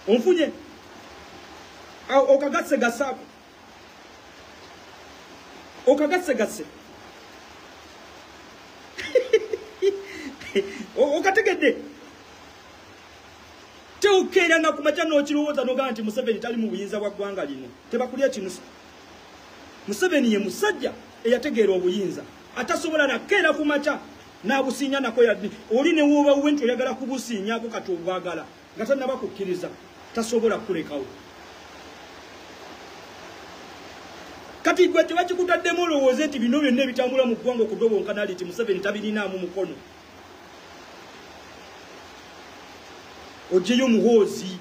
Onfunye okagassegasaako, okagassegasse, okategedde. Tewukeera nga kumakya n'okirowooza n'ogamba nti Museveni tali mu buyinza bwa ggwanga lino. Tebakulya kinusu. Museveni ye musajja eyategeera obuyinza, atasobola nakeera ku makya n'abusiinya nako. Yadde oli ne wooba wuwe nti oyagala kubusiinyako kati obwagala nga tannaba kukkiriza, tasobola kulekawo. Kati gwe tebakikutaddemu olowooze nti bino byonna ebitambula mu ggwanga okudobonkana nti Museveni tabirinaamu mukono. Oggyeyo Muhoozi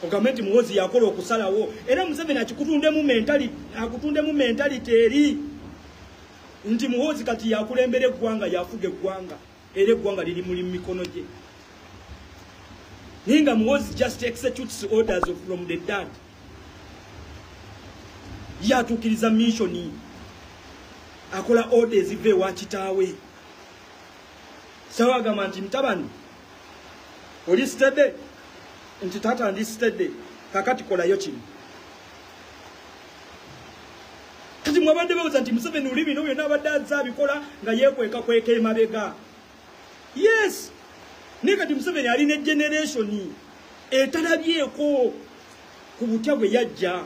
ogambe nti Muhoozi yakola okusalawo, era Museveni akikutundemu mentality, akutundemu mentality eri nti Muhoozi kati yakulembera eggwanga, yafuga eggwanga, era eggwanga liri muli mikono gye. Naye nga Muhoozi just executes orders from the dad. Yatuukiriza mission, akola order eziva ewa kitaawe. Sawa agamba nti mutabani oli steady, nti taata ndi steady, kakati kolayo kino. Kati mwabadde babuuza nti Museveni oli bino byonna abadde azze abikola nga yeekweka kweka emabega. Yes, naye kati Museveni alina generation etalabyeko ku butya bwe yajja.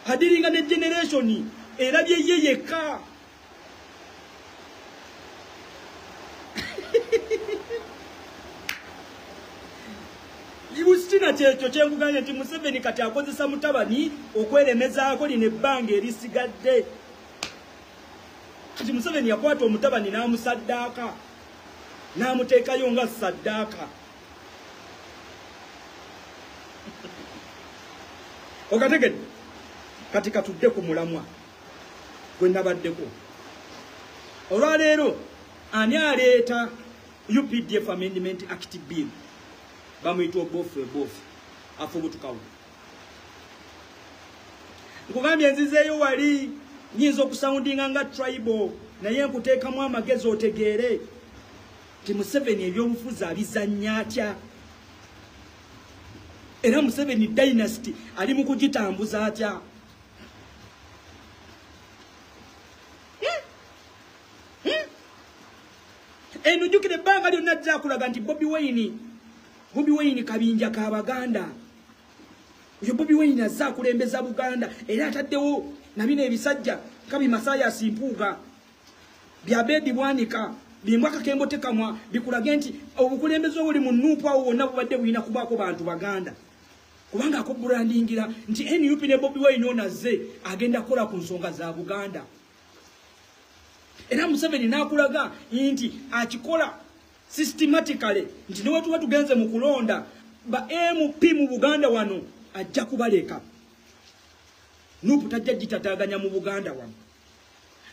Adiringa ne generation erabye ye yekka. Ibustina kyekyo kyenkugambye nti Museveni kati akozesa mutabani okweremezaako lino ebbanga erisigadde. Kati Museveni yakwata omutabani n'amusaddaaka, n'amuteekayo nga saddaaka. Okategedde? Kati katudde ku mulamwa gwe nabaddeko olwaleero. Ani aleeta UPDF Amendment Act Bill? Bamuyita Oboth Oboth afubutukawo. Nkugambye nzizeeyo wali nyinza okusoundinga nga tribal, naye nkuteekamu amagezi otegeere nti Museveni ebyobufuzi abizannya atya, era Museveni dynasty ali mu kugitambuza atya. Eno jjukira ebbanga lyonna ajja nti Bobi Wine, Bobi Wine kabinja ka Baganda. Oyo Bobi Wine azze akulembeza Buganda, era ataddewo na bino ebisajja kabi Masaya Mpuuga, byabedi Bwanika, bimbwa Kakembo Tekamwa, bikulage nti obukulembeze obuli mu NUP awo wonna bubadde bulina kubaako bantu Baganda, kubanga akubrandingira nti NUP ne Bobi Wine ono azze agenda kukola ku nsonga za Buganda. Era Museveni n'akulaga nti akikola systematically, nti ne wetuba tugenze mu kulonda ba MP mu Buganda wano ajja kubaleka, NUP tajja gitataaganya mu Buganda wano,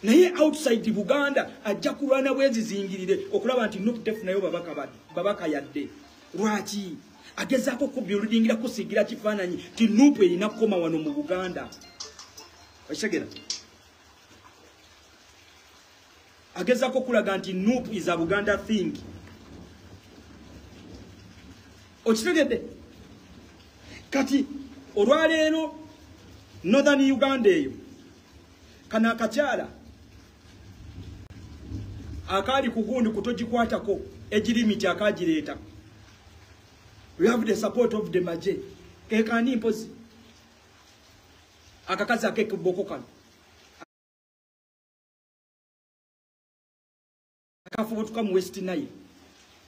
naye outside Buganda ajja kulwana bwezizingirire okulaba nti NUP tefunayo babaka yadde. Lwaki agezaako kubuildingira kusigira kifaananyi ti NUP erina kukoma wano mu Buganda? Okitegeera? Agezaako okulaga nti NUP is a Buganda thing. Okitegedde? Kati olwaleero Northern Uganda eyo kano akakyala akaali ku gundi kutogikwatako egirimiti akagireeta, we have the support of the maje kekani mpozi akakazi akekiboko kano akafubutuka mu West Nile,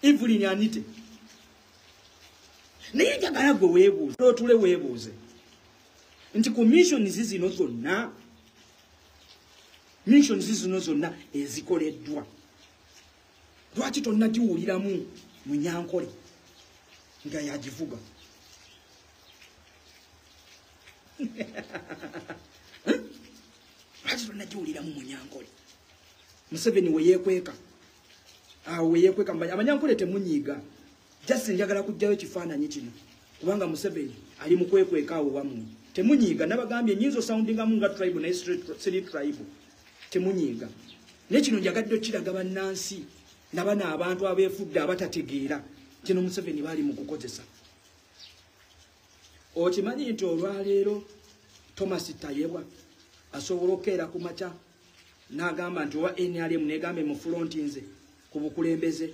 Evelyn Anite. Naye njagala gwe weebuuze, otule weebuuze nti ku missions zino zonna, missions zino zonna ezikoleddwa, lwaki tonnagiwuliramu Munyankole nga yagivuga? Lwaki tonnagiwuliramu Munyankole? Museveni we yeekweka awo, we yeekweka. Abanyankole temunyiiga, just njagala kuggyayo kifaananyi kino kubanga Museveni ali mu kwekweka awo wammwe. Temunyiiga, nabagambye nyinza osoundingamu nga tribe, naye siri tribe. Temunyiiga, naye kino njagadde okiraga bannansi nabano abantu abeefudde abatategeera kino Museveni baali mu kukozesa. Okimanyi nti olwaleero Thomas Tayebwa asobola okukeera ku makya n'agamba nti owa NRM n'egamba emufulonti nze ku bukulembeze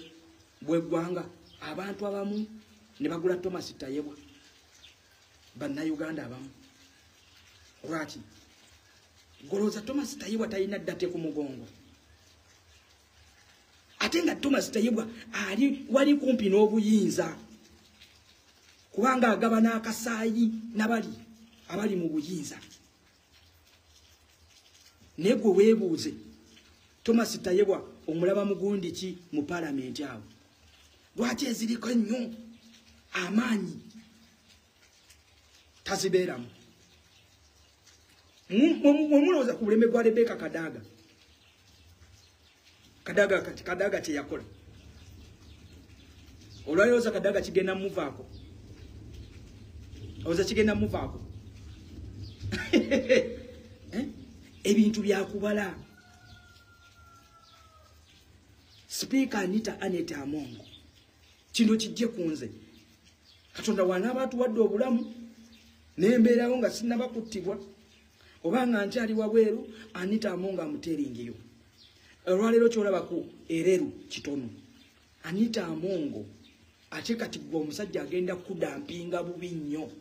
bw'eggwanga, abantu abamu ne bagula Thomas Tayebwa, bannayuganda abamu. Lwaki? Golooza Thomas Tayebwa talina ddate ku mugongo, ate nga Thomas Tayebwa ali wali kumpi n'obuyinza, kubanga agaba n'akasaayi n'abali abali mu buyinza. Naye gwe weebuuze, Thomas Tayebwa omulaba mugundi ki mu paalamenti awo? Lwaki eziriko ennyo amaanyi tazibeeramu? Omulowooza ku bulembe gwa Rebecca Kadaga. Kadaga kati Kadaga kye yakola olwalowooza Kadaga kigenda muvaako, olowooza kigenda muvaako. Ebintu byakubala. Sipiika Anita Annet Among, kino kijje ku nze. Katonda wanaaba atuwadde obulamu nembeerawo nga sinnaba kuttibwa oba nga nkyali wabweru, Anita Among amuteeringiyo. Olwaleero kyolaba ku ereru kitono. Anita Among ate kati gwe omusajja agenda kudampinga bubi nnyo.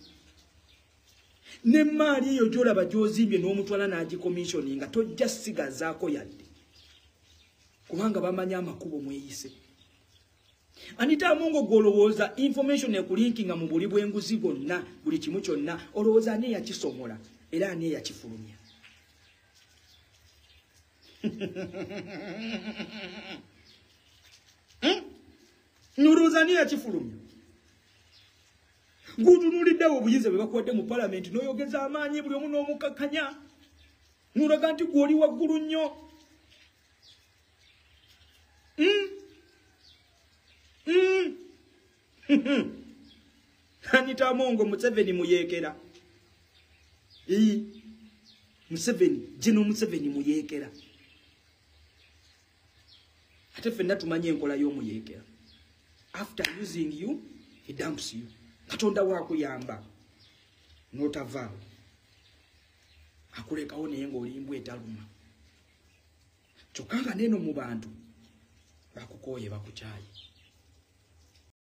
N'emmaali eyo gy'olaba gy'ozimbye n'omutwala n'agicommissioni nga tojja sigazaako yadde, kubanga bamanyi amakubo mweyise. Anita Among gw'olowooza information ekulinkinga mu buli bw'enguzi bwonna, buli kimu kyonna, olowooza ani eyakisomola era ani eyakifulumya? Olowooza ani eyakifulumya? Gutunuuliddewo obuyinza bwe bakuwadde mu paalamenti n'oyogeza amaanyi buli omu n'omukakkanya, n'olaga nti gw'oli waggulu nnyo. Anita Among Museveni muyeekera. Museveni, General Museveni muyeekera. Ate ffenna tumanyi enkola y'omuyeekera. After using you, he dumps you. Katonda wakuyamba n'otavaawo, akulekawo naye ng'olimbwa etaluma. Kyokka nga n'eno mu bantu bakukooye, bakukyaye.